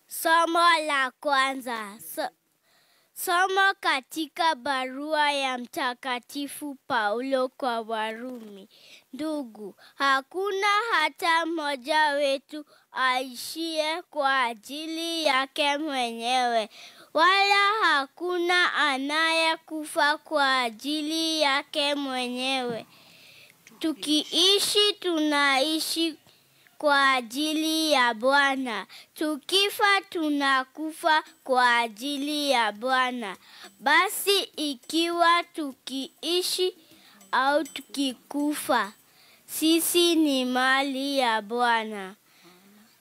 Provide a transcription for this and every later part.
Somo la kwanza. Somo katika barua ya Mtakatifu Paulo kwa Warumi. Ndugu, hakuna hata mmoja wetu aishie kwa ajili yake mwenyewe, wala hakuna anayekufa kwa ajili yake mwenyewe. Tukiishi tunaishi kwa ajili ya Bwana, tukifa tunakufa kwa ajili ya Bwana. Basi ikiwa tukiishi au tukikufa, sisi ni mali ya Bwana.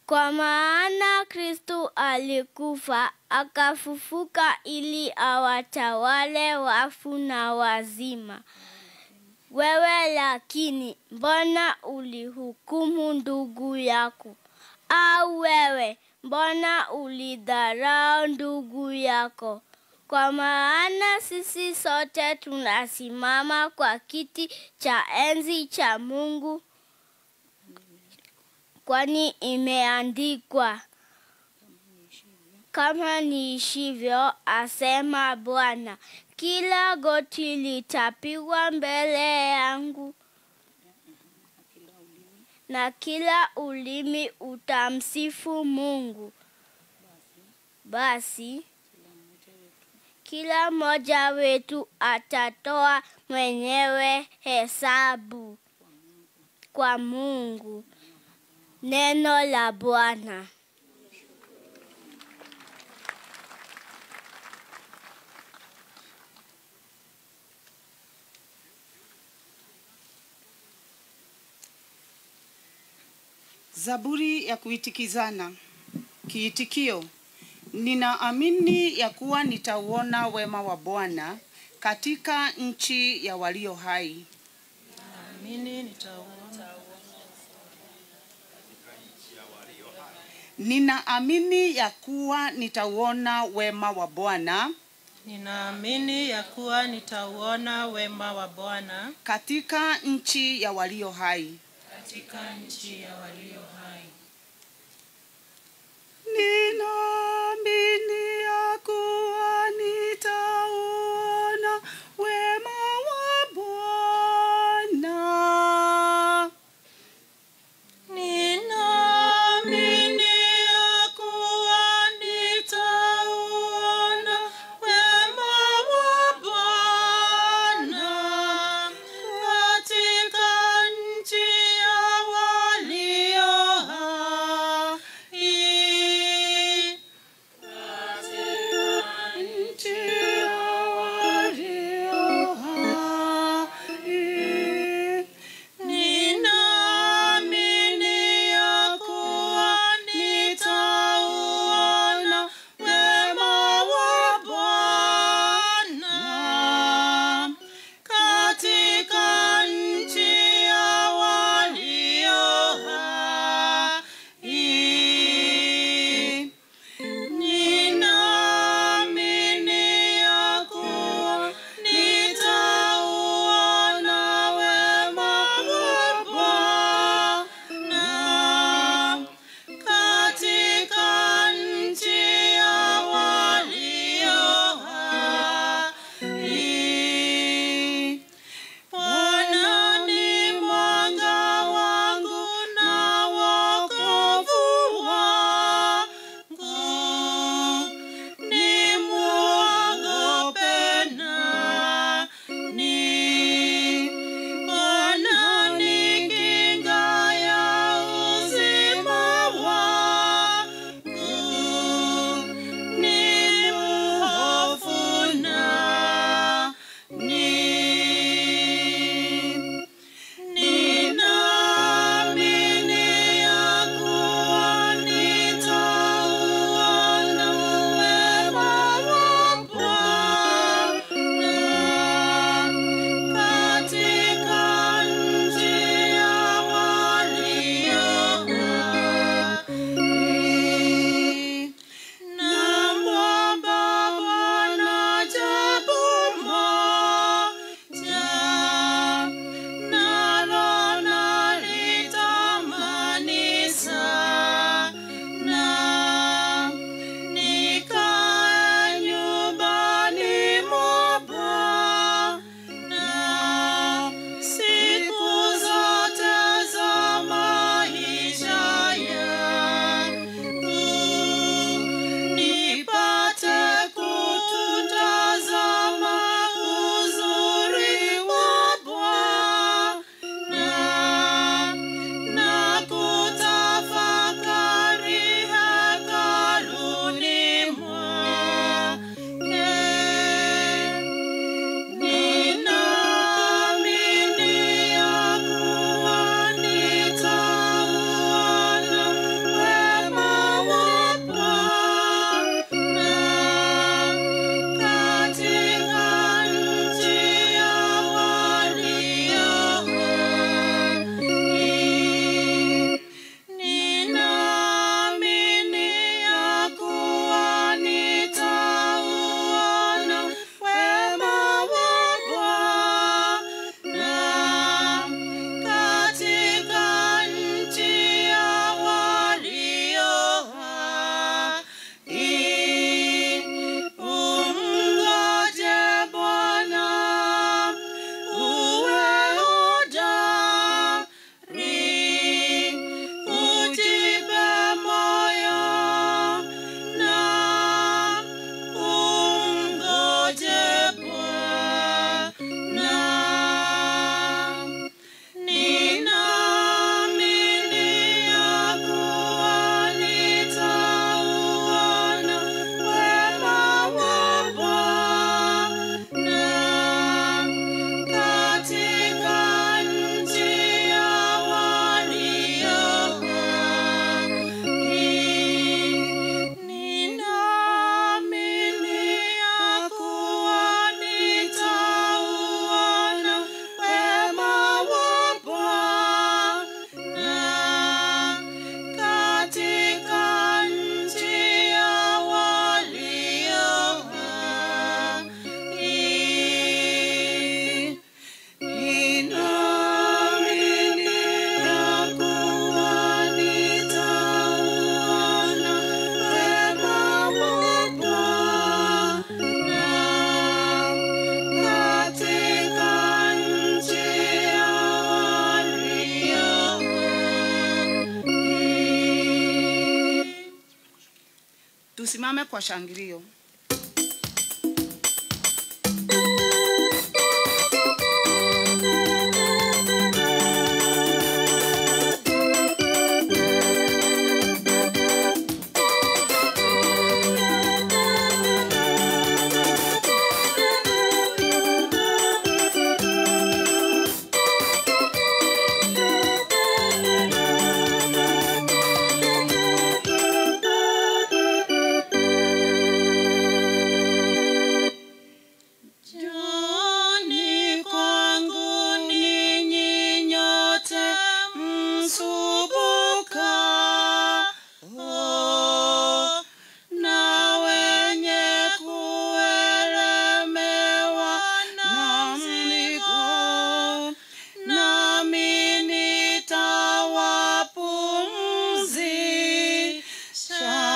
Kwa maana Kristo alikufa akafufuka ili awatawale wafu na wazima. Wewe lakini, mbona ulihukumu ndugu yako? Au wewe, mbona ulidharau ndugu yako? Kwa maana sisi sote tunasimama kwa kiti cha enzi cha Mungu, kwani imeandikwa, kama niishivyo, asema Bwana, kila goti litapigwa mbele yangu na kila ulimi utamsifu Mungu. Basi kila mmoja wetu atatoa mwenyewe hesabu kwa Mungu. Neno la Bwana. Zaburi ya kuitikizana. Kiitikio: ninaamini ya kuwa nitauona wema wa Bwana katika nchi ya walio hai. Naamini nitauona. Ninaamini ya kuwa nitauona wema wa Bwana. Ninaamini ya kuwa nitauona wema wa Bwana katika nchi ya walio hai. Katika nchi ya walio hai. Ninaamini ya kuwa nitauona wema wa Bwana. Ninaamini ya kuwa nitauona wema wa Bwana katika nchi ya walio hai. Nchi ya Tusimame kwa shangilio. Njooni kwangu ninyi nyote msumbuka na wenye kuelemewa na mzigo, nami nitawapumzisha.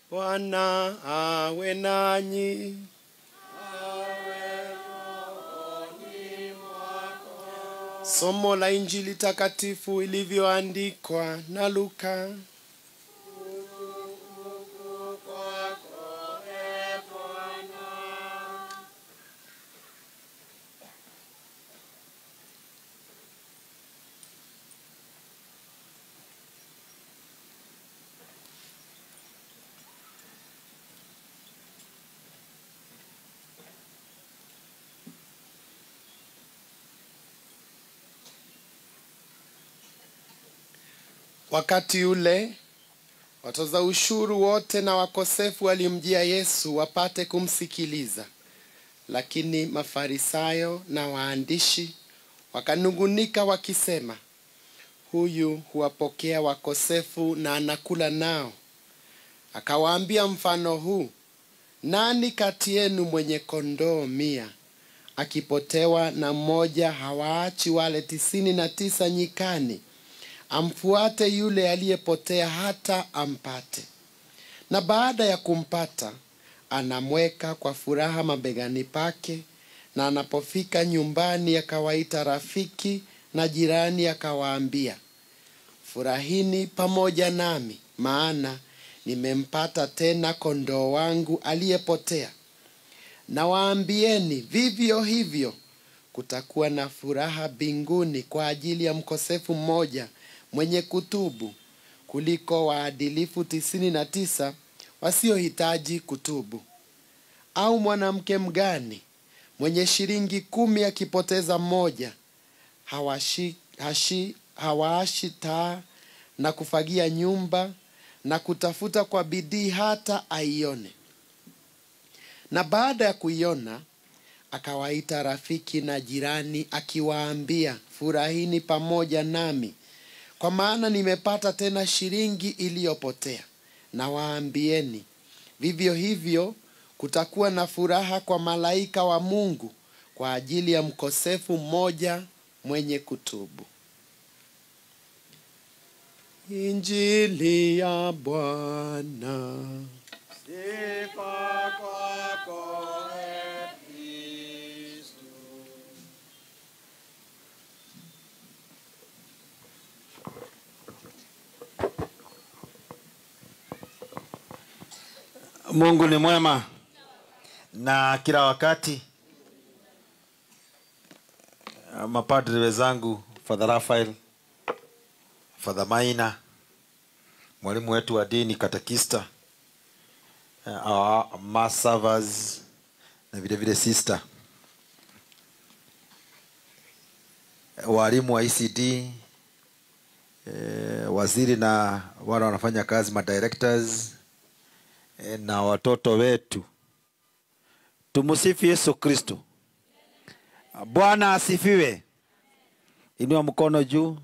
Bwana awe nanyi. Somo la Injili takatifu ilivyoandikwa na Luka. Wakati ule watoza ushuru wote na wakosefu walimjia Yesu wapate kumsikiliza. Lakini Mafarisayo na waandishi wakanungunika wakisema, huyu huwapokea wakosefu na anakula nao. Akawaambia mfano huu: nani kati yenu mwenye kondoo 100 akipotewa na mmoja, hawaachi wale 99 nyikani, amfuate yule aliyepotea hata ampate? Na baada ya kumpata, anamweka kwa furaha mabegani pake, na anapofika nyumbani akawaita rafiki na jirani, akawaambia, furahini pamoja nami, maana nimempata tena kondoo wangu aliyepotea. Na waambieni, vivyo hivyo kutakuwa na furaha mbinguni kwa ajili ya mkosefu mmoja mwenye kutubu, kuliko waadilifu 99 wasiohitaji kutubu. Au mwanamke mgani mwenye shilingi 10 akipoteza mmoja, hawaashi taa na kufagia nyumba na kutafuta kwa bidii hata aione? Na baada ya kuiona, akawaita rafiki na jirani, akiwaambia, furahini pamoja nami, kwa maana nimepata tena shilingi iliyopotea. Na waambieni, vivyo hivyo kutakuwa na furaha kwa malaika wa Mungu kwa ajili ya mkosefu mmoja mwenye kutubu. Injili ya Bwana. Sifa kwako, e Kristo. Mungu ni mwema na kila wakati. Mapadri wenzangu, Father Raphael, Father Maina, mwalimu wetu wa dini katekista, our mass servers na vile vile sister, walimu wa ECD, waziri na wale wanafanya kazi ma directors, na watoto wetu. Tumusifu Yesu Kristo. Bwana asifiwe. Inua mkono juu.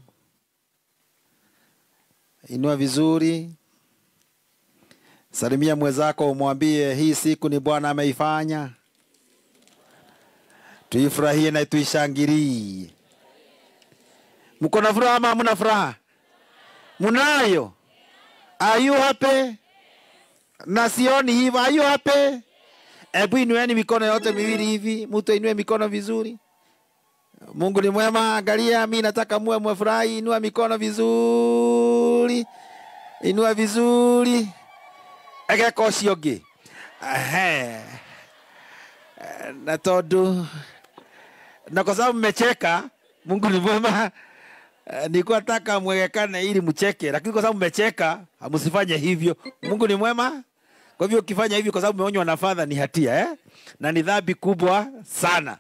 Inua vizuri. Salimia mwenzako umwambie hii siku ni Bwana ameifanya, tuifurahie na tuishangilie. Mko na furaha ama hamna furaha? Munayo? Are you happy? Na sioni hivyo. Are you happy? Hebu inueni mikono yote miwili hivi, mtu inue mikono vizuri. Mungu ni mwema. Angalia, mimi nataka muwe mwefurahi. Inua mikono vizuri, inua vizuri. Ege ucio ũngĩ. Ehe. Na tondu na kwa sababu mmecheka, Mungu ni mwema. Nilikuwa nataka mwegekane ili mcheke, lakini kwa sababu mmecheka, msifanye hivyo. Mungu ni mwema. Kwa hivyo ukifanya hivyo kwa sababu umeonywa na Father ni hatia, eh? Na ni dhambi kubwa sana.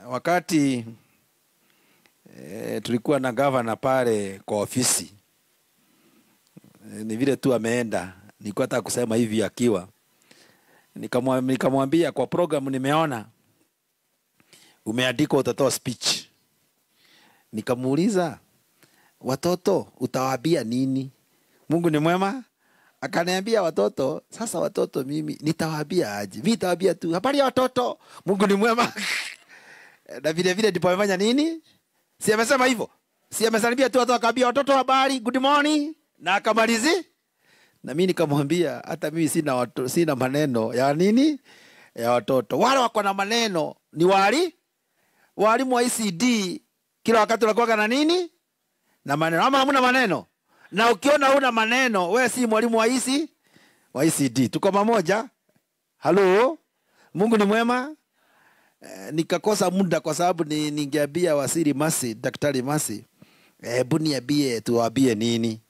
Wakati tulikuwa na governor pale kwa ofisi, ni vile tu ameenda, nilikuwa nataka kusema hivi akiwa, nikamwambia kwa program nimeona umeandikwa utatoa speech. Nikamuuliza, watoto utawaambia nini? Mungu ni mwema. Akaniambia watoto, sasa watoto mimi nitawaambia aje? Mimi nitawaambia tu habari ya watoto. Mungu ni mwema. Na vile vile ndipo amefanya nini? Si amesema hivyo? Si amesalimia tu watu akaambia watoto habari, good morning, na akamalizi. Na mimi nikamwambia hata mimi sina watu, sina maneno ya nini? Ya watoto. Wale wako na maneno ni walimu wa ECD, kila wakati wanakuwa na nini? Na maneno. Ama hamna maneno? Na ukiona una maneno, wewe si mwalimu wa ECD. Tuko pamoja? Halo? Mungu ni mwema. Nikakosa muda kwa sababu ningeambia Wasiri Masi, Daktari Masi, hebu niambie tuwaambie nini?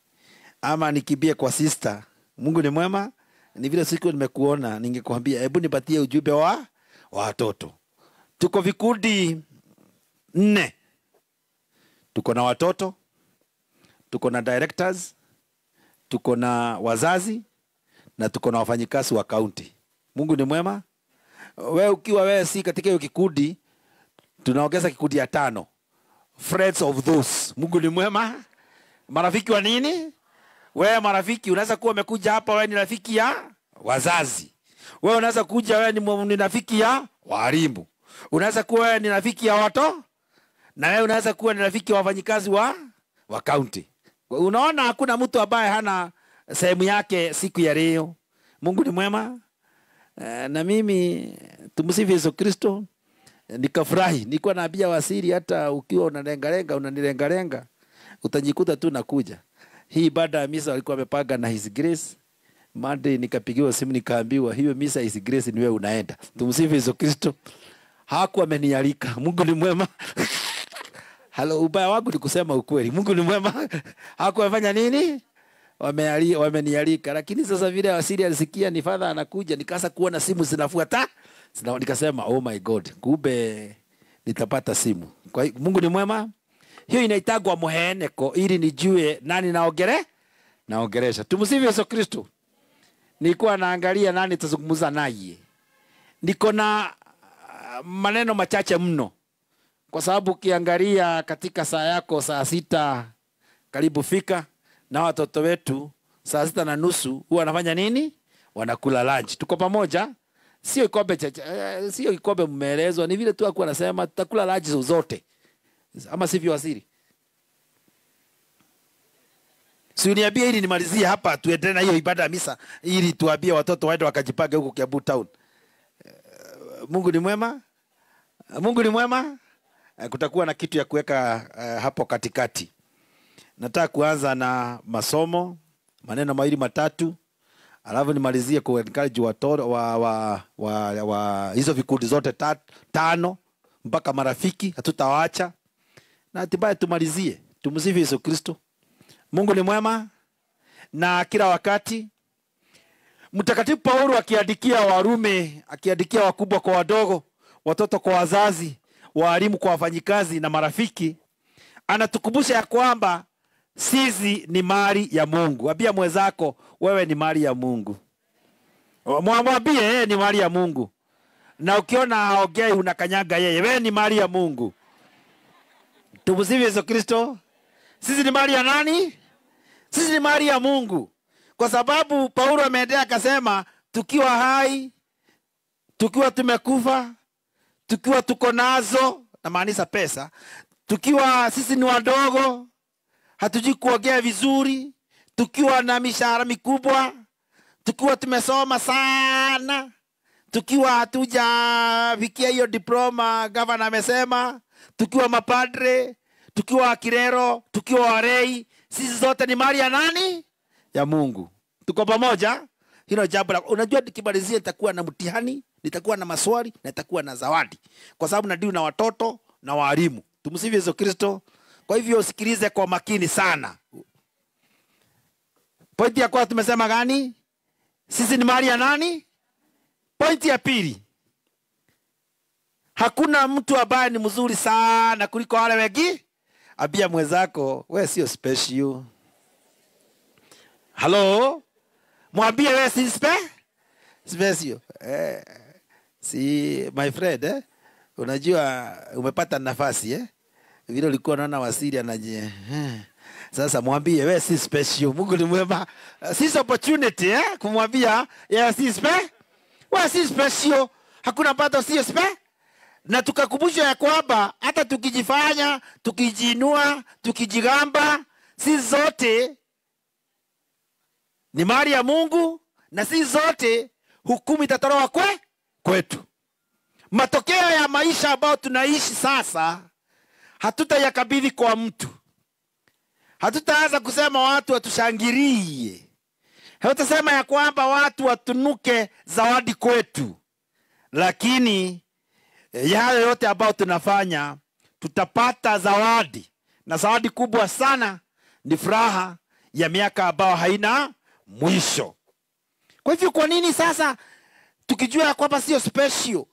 Ama nikibie kwa sister. Mungu ni mwema. Ni vile siku nimekuona ningekwambia hebu nipatie ujumbe wa watoto. Tuko vikundi 4. Tuko na watoto, tuko na directors, tuko na wazazi, na tuko na wafanyikazi wa county. Mungu ni mwema. Wewe ukiwa wewe si katika hiyo kikundi, tunaongeza kikundi ya 5. Friends of those. Mungu ni mwema. Marafiki wa nini? Wewe marafiki unaweza kuwa umekuja hapa wewe ni rafiki ya wazazi. Wewe unaweza kuja wewe ni rafiki ya walimu. Unaweza kuwa wewe ni rafiki ya watoto, na wewe unaweza kuwa ni rafiki wa wafanyikazi wa county. Unaona hakuna mtu ambaye hana sehemu yake siku ya leo. Mungu ni mwema. Na mimi tumsifu Yesu Kristo. Nikafurahi, nilikuwa naambia Wasiri hata ukiwa unalengalenga unanilengalenga utajikuta tu nakuja. Hii ibada ya misa walikuwa wamepanga na His Grace. Monday nikapigiwa simu nikaambiwa hiyo misa His Grace ni wewe unaenda. Tumsifu Yesu Kristo. Hakuwa amenialika. Mungu ni mwema. Halo, ubaya wangu ni kusema ukweli. Mungu ni mwema. Hakuwa amefanya nini? Wamenialika. Lakini sasa vile Wasiri alisikia ni Father anakuja, nikaanza kuona simu zinafuata. Nikasema oh my God, kumbe nitapata simu. Kwa hiyo Mungu ni mwema. Hiyo inaitagwa muheneko ili nijue nani naongeresha. Tumsifu Yesu Kristo. Nilikuwa naangalia nani tazungumza naye. Niko na maneno machache mno. Kwa sababu ukiangalia katika saa yako saa 6 karibu fika, na watoto wetu saa 6:30 huwa wanafanya nini? Wanakula lunch. Tuko pamoja? Sio kikombe sio kikombe mmeelezwa, ni vile tu hakuwa anasema tutakula lunch zote. Ama sivyo Wasiri? Si uniambie ili nimalizie hapa tuendelee na hiyo ibada ya misa ili tuambie watoto waende wakajipange huko Kiambu town. Mungu ni mwema. Mungu ni mwema. Kutakuwa na kitu ya kuweka hapo katikati. Nataka kuanza na masomo, maneno mawili matatu, alafu nimalizie ku encourage watoto wa hizo vikundi zote 5 mpaka marafiki hatutawaacha. Na hatimaye tumalizie. Tumsifu Yesu Kristo. Mungu ni mwema na kila wakati. Mtakatifu Paulo akiandikia Warumi, akiandikia wakubwa kwa wadogo, watoto kwa wazazi, walimu kwa wafanyikazi na marafiki, anatukumbusha ya kwamba sisi ni mali ya Mungu. Ambia mwenzako wewe ni mali ya Mungu. Mwambie yeye ni mali ya Mungu. Na ukiona haongei unakanyaga yeye. Wewe ni mali ya Mungu. Tumsifu Yesu Kristo. Sisi ni mali ya nani? Sisi ni mali ya Mungu. Kwa sababu Paulo ameendelea akasema, tukiwa hai, tukiwa tumekufa, tukiwa tuko nazo, namaanisha pesa, tukiwa sisi ni wadogo, hatujui kuongea vizuri, tukiwa na mishahara mikubwa, tukiwa tumesoma sana, tukiwa hatujafikia hiyo diploma gavana amesema, tukiwa mapadre, tukiwa wakirero, tukiwa warei, sisi zote ni mali ya nani? Ya Mungu. Tuko pamoja? Hilo jambo la unajua, nikimalizia nitakuwa na mtihani, nitakuwa na maswali na nitakuwa na zawadi, kwa sababu nadili na watoto na walimu. Tumsifu Yesu Kristo. Kwa hivyo usikilize kwa makini sana. Pointi ya kwanza tumesema gani? Sisi ni mali ya nani? Pointi ya pili, hakuna mtu ambaye ni mzuri sana kuliko wale wengi. Ambia mwenzako, we sio special. Halo, mwambie we si special. Si my friend, Unajua umepata nafasi Vile ulikuwa unaona Wasiri anaje. Sasa mwambie we si special. Mungu ni mwema. Si opportunity kumwambia yeye si special. We si special. Hakuna pato sio special. Na tukakumbushwa ya kwamba hata tukijifanya, tukijiinua, tukijigamba, si zote ni mali ya Mungu, na si zote hukumu itatolewa kwetu. Matokeo ya maisha ambayo tunaishi sasa hatutayakabidhi kwa mtu. Hatutaanza kusema watu watushangilie. Hatutasema ya kwamba watu watunuke zawadi kwetu. Lakini yale yote ambayo tunafanya tutapata zawadi, na zawadi kubwa sana ni furaha ya miaka ambayo haina mwisho. Kwa hivyo kwa nini sasa tukijua kwamba sio special,